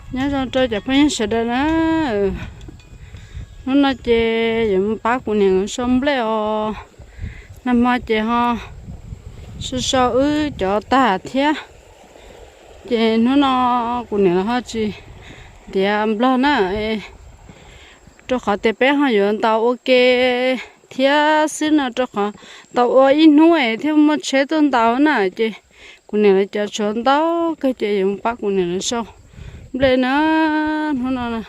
Nyob zoo rau cov phooj ywg sawv daws na, hnub no ces yuav mus pab kuv niam lawv sau nplej os. Nag hmo ces ho sau sau wb cov tag thiab, ces hnub no kuv niam lawv ho tsis ntiav nplog na, rau qhov tias peb ho yuav ntaus ua ke thiab xwb no, rau qhov ntaus ua ib hnub es thiaj muaj tsheb tuaj ntaus na, ces kuv niam lawv cov tshuav ntau kawg ces yuav mus pab kuv niam lawv sau nplej na. Hnub no,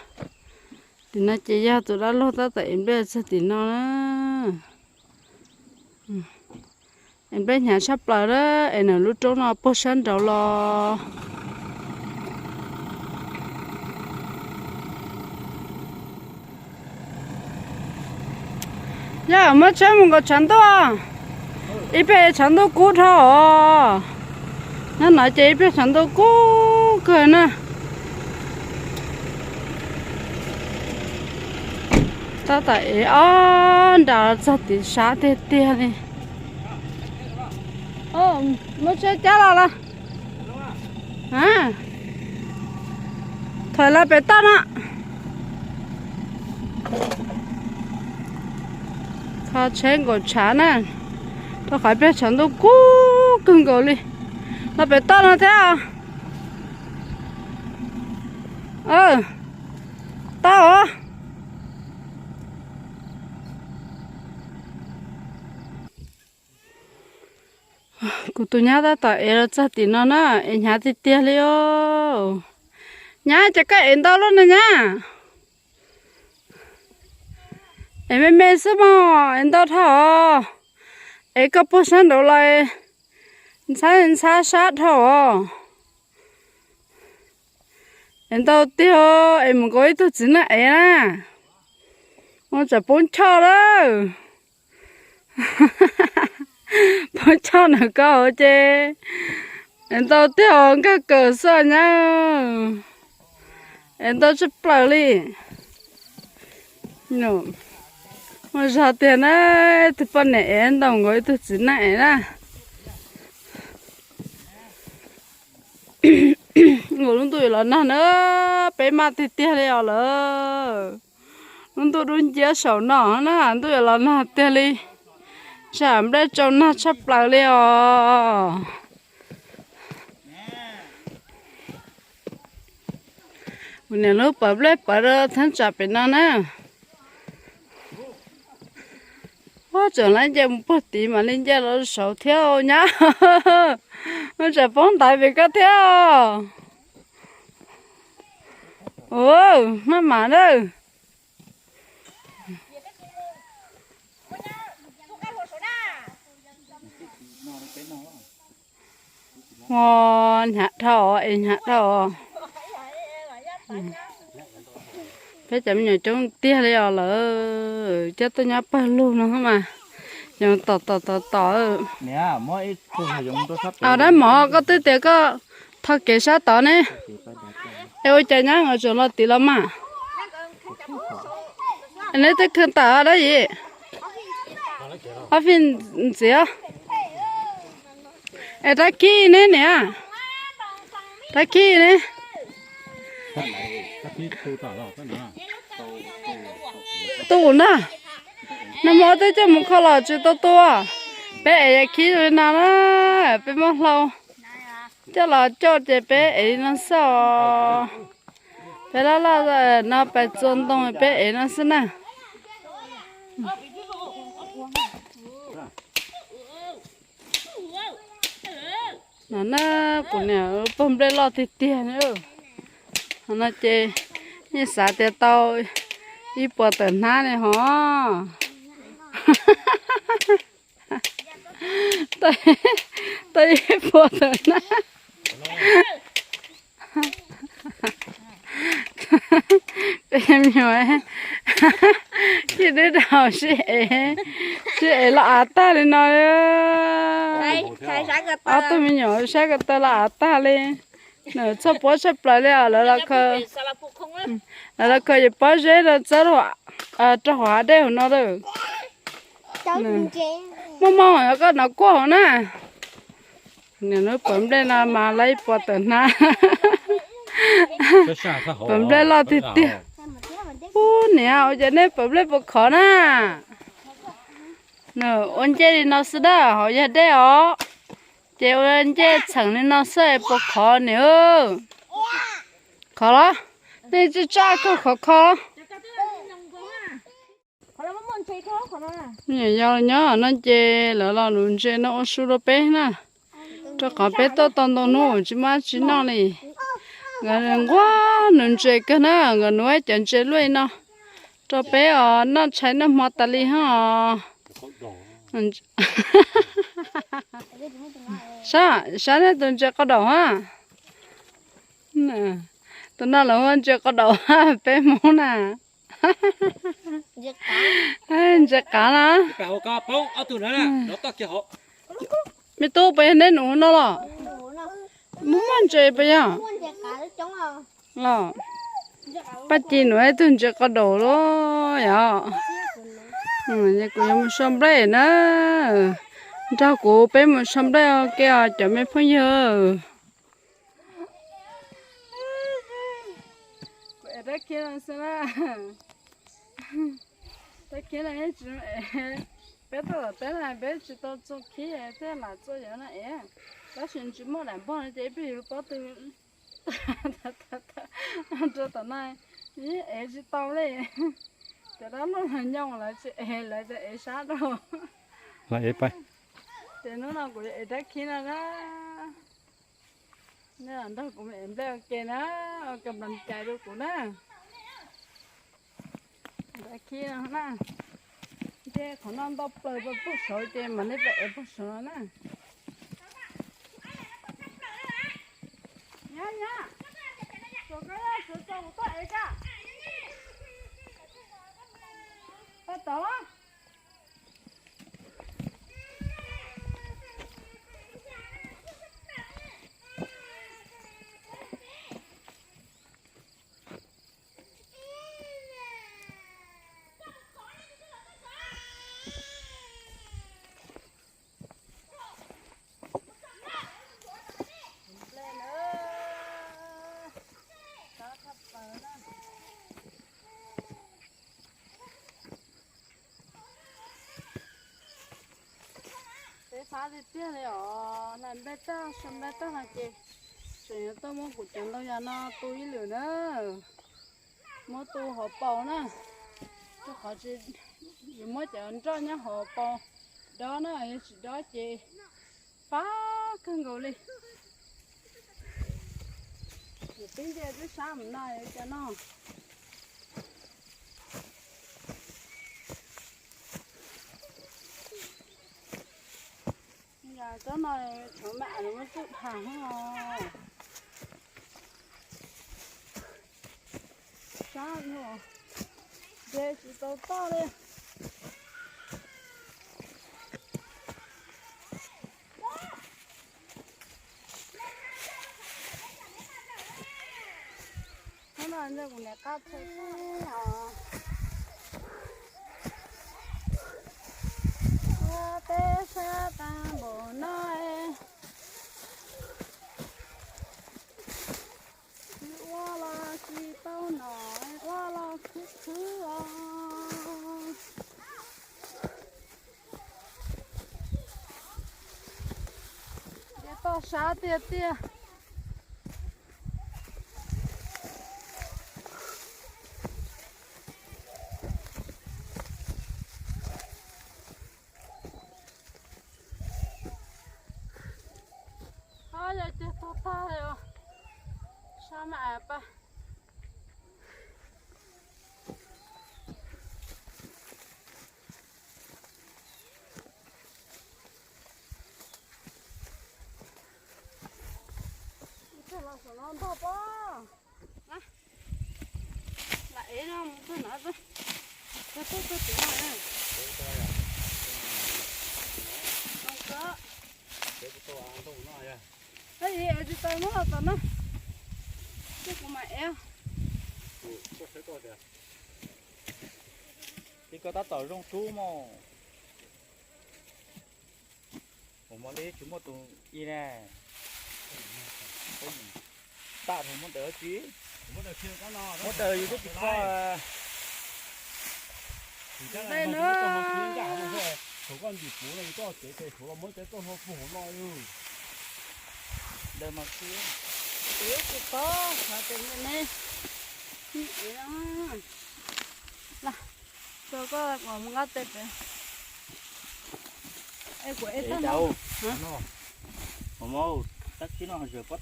tim no ces yog tus dab laug tab tom ev nplej txog tim no na. Ev nplej hnyav tshaj plaws na, es nws lub roob no puag sab nraud los. Yog muab tsheb mus nkaum tshav ntuj, ib pliag tshav ntuj kub dhau os. Nyob no ces ib pliag tshav ntuj kub kawg na. Tab tom ev ob nra txog tim sab tiag tiag li. Muab tsheb cab los los. Thaum los pem toj no. Kho tsheb nkaum tshav na, rau qhov ib pliag tshav ntuj kub kawg nkaus li. Los pem toj no thiab. Tau os. Kuv tus nyab tab tom ev los txog tim no na, ev hnyav tiag tiag li os. Nyab, ces koj ev ntau lub no nyab. Ev me me xwb mog, ev ntau dhau os. Ev koj puag sab nraud los ntxhab ntxhab sab dhau os. Ev ntau tiag, es mus nkaus ib tug txiv neej ev na, ua tsam poob choj lawm. Poob choj nram ko hauv ces ev ntau tiag, nkag kawm xwb nyab. Ev ntau tshaj plaws li. Muaj zog tiag na, tus poj niam ev ntau nkaus ib tug txiv neej ev na. Nkaus lub ntuj yuav los nag na, peb maj tiag tiag li os lawm. Lub ntuj dub nciab saum no na, ntuj yuav los nag tiag li. Tsam nplej tsau nag tshaj plaws li os. Kuv niam lub pawv nplej pawv rau thaj tsam pem no na. Ua tseem laib nce mus puag tid mam li nce los saud thiab nyab. Ua tseem poob ntaiv pem koj thiab. Ua, maj mam na. Ua, hnyav dhau, es hnyav dhau. Peb cov me nyuam coob tiag li os lawm, coj tuaj nyob pawg lug no mas, yoov tom tom tom tom. Dab mov, koj twb tias koj tho kev sab tod ne, es ua cas nyab nkawd tseem los tid los mas? Neb twb khw tawm dab yim, ob fij ntxiv. Es rab khib ne niam, rab khib ne. Tu na, nag hmo twb coj mus kho los tsis tau tua. Peb ev yav khib li no na, peb muab hlau coj los coj ces peb ev li no xwb os. Peb laj laj no pais txua ntoo peb ev no xwb na. No na, kuv niam pawg nplej loj tiag tiag na. Ho no ces yeej xav tias tau ib puas tawm hnab li hos. Tau ib puas tawm hnab. Peb me nyuam, cia dib rau sib ev, sib ev los av tag li no. Ob tug me nyuam saib ko taw los av tag li. Nws txhoj puab tshaj plaws li os. Lawv los khaws yus pob zeb rau txawb rau hauv hav dej hauv no lawm. Muaj mob koj hnov kuaj hauv na. Niam lub pawv nplej no mas lawv ib puas tawm hnab. Pawv nplej loj tiag tiag. Ub niam, ua cas nej pawv nplej puas khov na? Ua ncej li no xwb na, hauv yog dej os. Ces ua ncej txheem li no xwb puas khov niam? Khov los? Nej tsis tsa kawg khov kho. Yog nyob no ces lawv los nuv ntses no ua su rau peb na, rau qhov peb tuaj tau ntau hnub tsis muaj dab tsi noj li. Nkawd nquag nuv ntses kawg na, nkawd nuv cov ntses luaj li no rau peb os, noj tshais noj hmo tas li hos. Saib, saib nej tus ntses qau daum hab. Tus no lawv ua ntses qau daum hab peb Hmoob na. Ntses qav na. Me tub, puas yog neb nuv no los? Muaj muaj ntses puas yog? Los, Paj Ci nuv ib tug ntses qau daum lawm yog. Kuv yuav mus sau nplej na. Nrog kuv peb mus sau nplej ua ke os cov me phooj ywg. Kuv ev dab khiv no xwb na. Dab khiv no yeej tsis ev, peb tuaj tom teb na peb tsis tau txua khib thiaj lam txua yov no ev. Tab sis tsis muaj daim npog no ces ib pliag yus paub twg rau tom no, ev tsis tau li. Cov dab laug los nyob lawv tsis ev, lawv tias ev sab rau. Ces hnub no kuv yuav ev dab khiv no na. Nej los nrog kuv ev nplej ua ke na, ua ke nplas cai rau kuv na. Dab khiv no na, nce qhov no ntau plaws rau puag saud ces mam li pab ev puag saud no na. Nyab, nyab, tsuav koj yog suav tso kuv tuaj ev koj. Pab tod. Peb fab tiag tiag li os, hlais nplej tag, sau nplej tag no ces tseem yuav tuaj muab kuv cov ntoo yas no tu ib lwm na. Muab tu hauv paus na, rau qhov tsis, yuav muab cov nroj nyob hauv paus dob na, yog tsis dob ces fab kawg nkaus li. Twb nce twb sab mus no cov no. Tsob no tshav mam los muab tsuj dhas os. Sab, de tsis tau toj li. Hnub no ntshe kuv niam qab tshee os. Ua teb sab tag npaum no, ua los tsis tau noj, ua los khwv khwv os. Ces toj sab tiag tiag. Ob, yog tiag tog tag li os. Sab me as pab. Los saum no ntog pob. Lam ev no mus txog no, txog txog tim no. Ev tsis tau, muab los tom no, ces kuv mam ev. Li koj tab tom zoo sub mog. Ua mov li tsis muaj tus i ne. Tam muab daws tsi, muab daws yus twb tsis kho. Thaum koj ntim puv no yus tuaj tsev ces thaum los muab cov tuaj hlo puag hauv no yus. Daws mas tsis, tsis kho, xav tias ne, la, rau koj mus nqa tes pem. Es kuv ev tag no. Tab sis no zam pob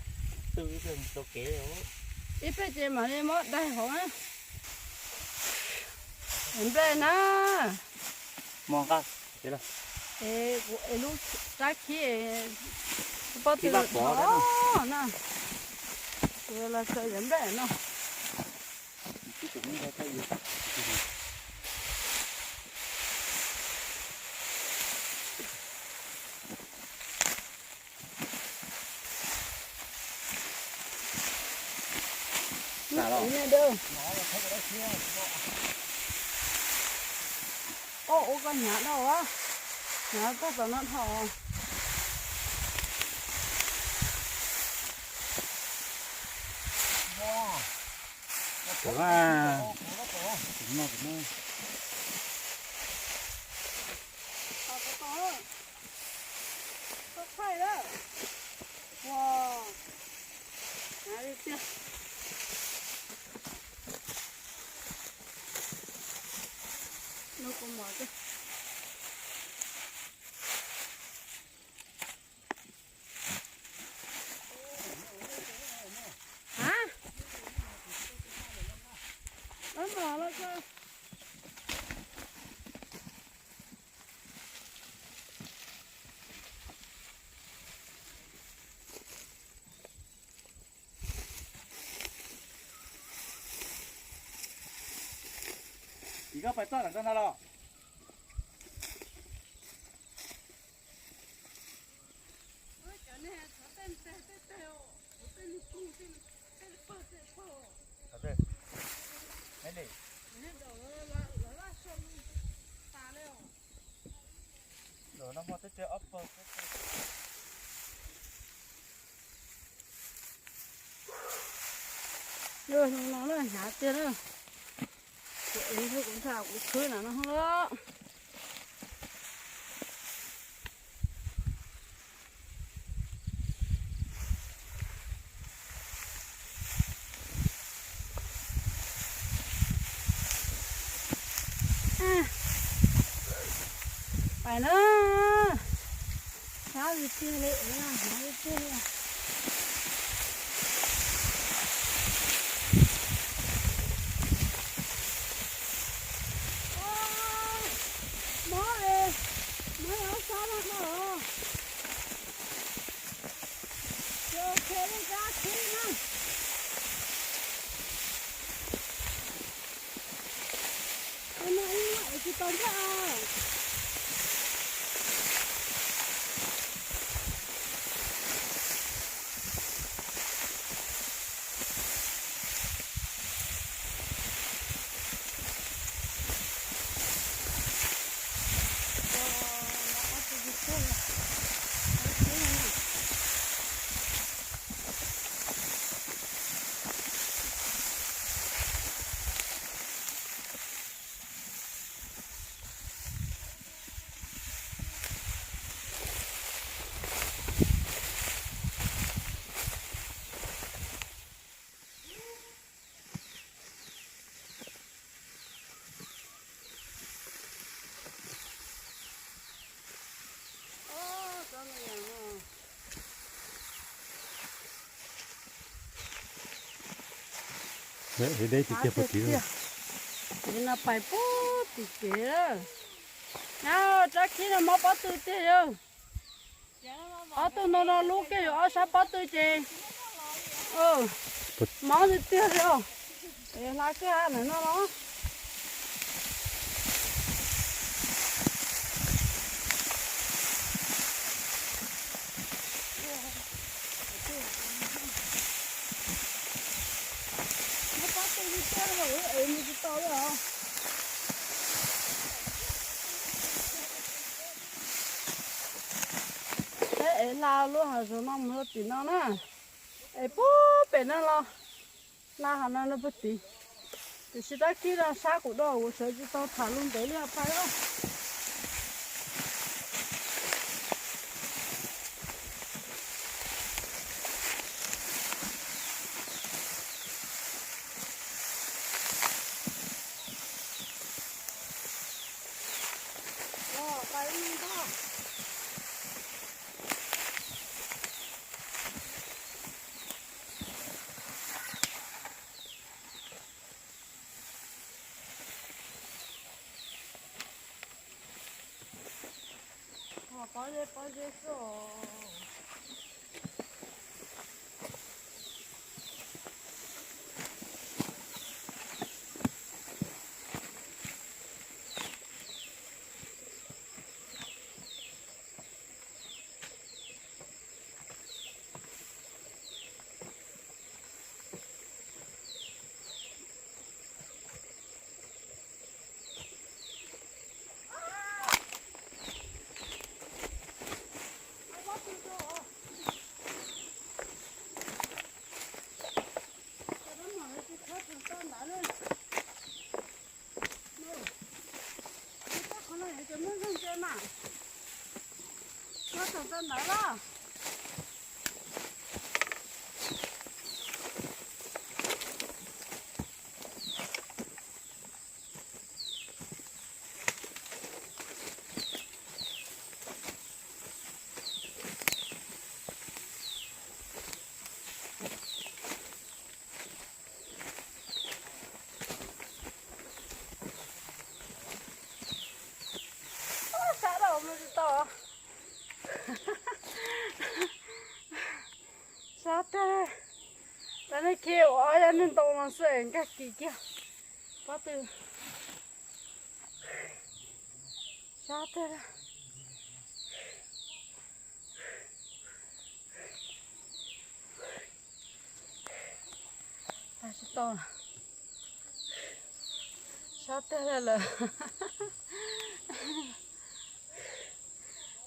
tw rau kev. Ib pliag ces mam li muab daig hauv na. Nplej na. Mos nqa, es kuv ev lub rab khib pob tw thov na. Kuv los txog yam nplej no. Ua koj hnyav dhau, hnyav tuaj tom no dhau. Koj pais txog ntawm ko ntag los? Yog no na, hnyav tiag na. Kuv ev kuv ntsa kuv khwb na no los. Pais na, hnyav li tiag li, hnyav li tiag li. Mob, mob ob sab no no. Ces li rab khib na. Ua no ib muab ev tsis tau ntsaj. Deb tiag tiag puag tim. Ces no pais puag tim kev lawm. Nyab, rab khib no mob pob tw tiag yog. Ob tug no no lub kiag yuav ob sab pob tw ces mob tiag tiag li os. Hla kiag ntawm no no. Mob pob tw tiag tiag, ev mus tsis tau li os. Peb ev hla lub hav zoov no mus rau tim no na. Es puag pem no los na, hov no no puag tid. Tiam sis tab kib no sab kuv do kuv sawv tsis tau tham lus ntev li os pais os. Pob zeb, pob zeb xwb os. Sab daj mus tsis tau. Sab tag. Cov neeg khi ua ob yam neeg ntoo no xwb nkag kis kiag. Pob tw. Sab tag. Tag tsis tau. Sab tag lawm.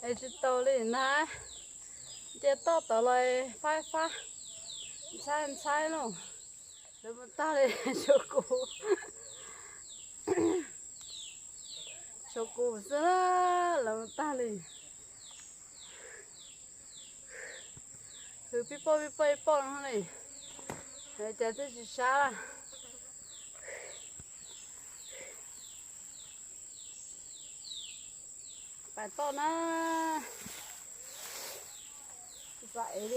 Es tsis tau li na. Nce toj tod los fab fab, ntxhaib ntxhaib lauj. Lawv mus tag li, tshuav kuv, tshuav kuv xwb na, lawv mus tag li. Hwv pib pauj pib pauj ib pauj no li, cas twb tsis sab. Pais toj na. Xav ev li.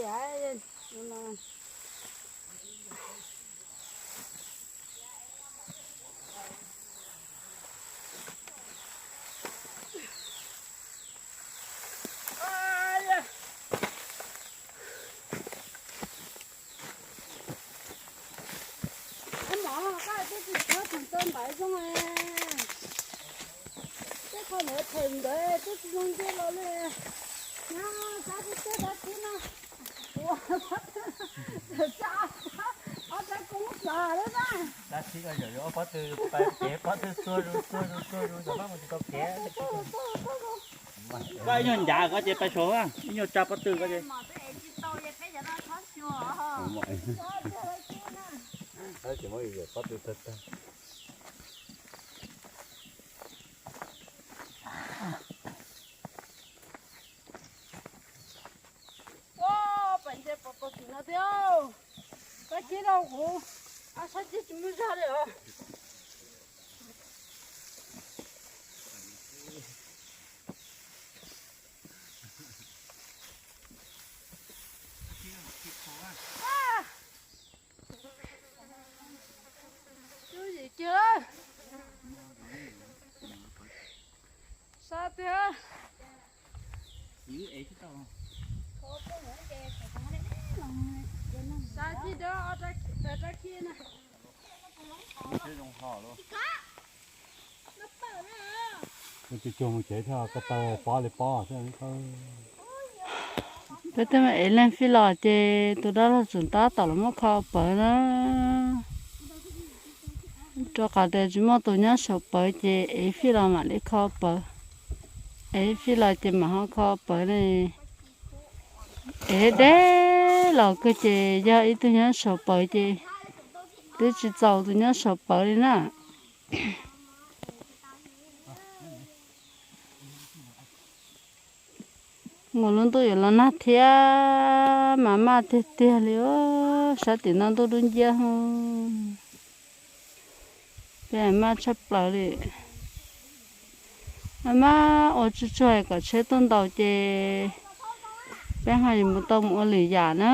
Mov koj twb tsis txhob tseem tau ntaiv zoo, tej qho ntawd them ntawd twb tsis zoo nce los li. Nyab, sab tib teg dab tsi no. Ua, ob sab koob xav li na. Dab tsi ko, yog ob pob tw, pais kev pob tw xuag zus xuag zus xuag zus, xyov pab mus tsis tau kev. Koj ib nyuag ncav ko ces pais saud, ib nyuag tsa pob tw ko ces. Pob tw tag tag. Ua, pais nce pom tau tim no thiab. Tag kis no kuv ob sab ceg tsis muaj zog li os. Tub yim kiag. Sab tiag. Sab cig dab, rab khib na. Tus cuag mus tsev thiab, ko taw pob li pob thiab. Peb twb ev leej fij los ces tus dab laug tseem tab tom los muab kho pawv na. Rau qhov tias tsis muaj tus nyob saum pawv ces ev fij los mam li kho pawv. Ev fij los ces mam ho kho pawv ne. Ev deb. Los kawg ces yog ib tug nyob saum pawv ces twb tsis txaus tus nyob saum pawv li na. Mus lub ntuj yuav los nag thiab, mas maj tiag tiag li, sab tim no ntuj dub nciab, peb maj tshaj plaws li. Maj ua tsuag tsuag kom tsheb tuaj ntaus ces peb ho yuav mus tau mus ua lwm yam na.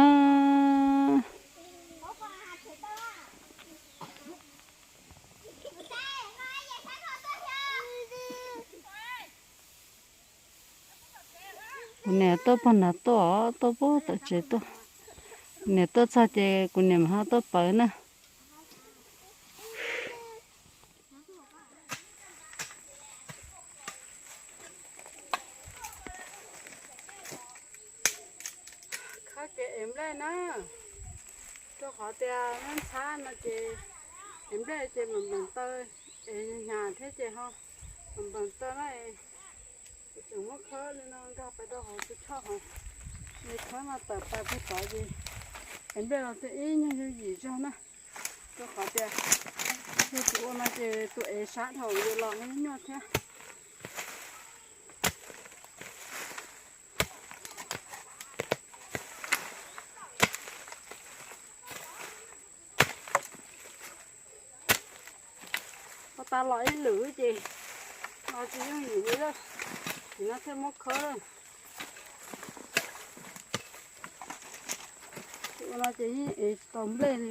Kuv niam tuaj pog nrad tuaj, tuaj pog tom tsev tuaj. Kuv niam tuaj txog ces kuv niam mam ho tuaj pawv na. Khawb kev ev nplej na, rau qhov tias nyob ntxhab no ces ev nplej ces mam nplees taw, es hnyav thiab ces ho mam nplees taw na. Ces tseem muab khawb li no nkag pais rau hauv tsis tshoj hauv, es khawb no tawm pais puag tod ces ev nplej los thiaj ib nyuag yooj yim zog na. Rau qhov tias yog tsis ua no ces tus ev sab dhau yuav los nyuaj nyuaj thiab. Ua tas los ib lwm ces los tsis yooj yim li lawm, ces no thiaj muab khawb lawm. Ua no ces yeej ev tsis tau nplej li.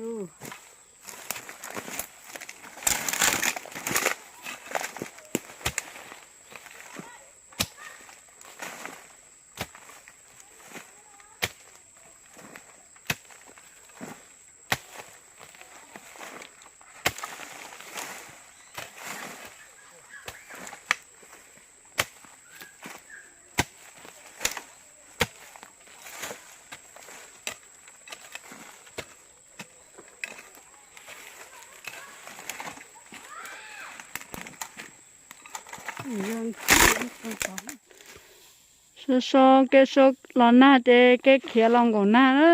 So so kev so los nag ces kev khiav los nkaum nag na.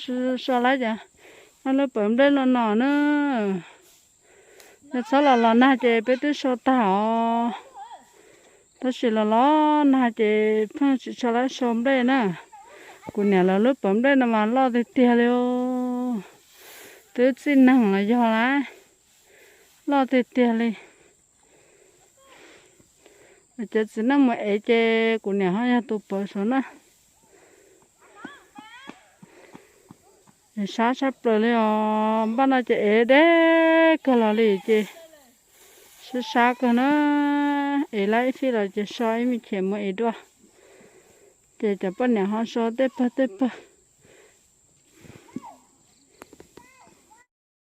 So so lawm ces lub pawv nplej los no na. Yog txhob los los nag ces peb twb so tag os. Tab sis los los nag ces pheej tsis tshua lab so nplej na. Kuv niam lawv lub pawv nplej no mas loj tiag tiag li os. Twb txij neeg los yog lawm, loj tiag tiag li. Cov txiv neej mus ev ces kuv niam ho yog tus pawv saum na. Sab sab plaws li os, npaj no ces ev deb kawg los li ces sab sab kawg na. Ev lawm ib fij los ces so ib me khiav mus ev dua. Ces cov poj niam ho so tej pawg tej pawg.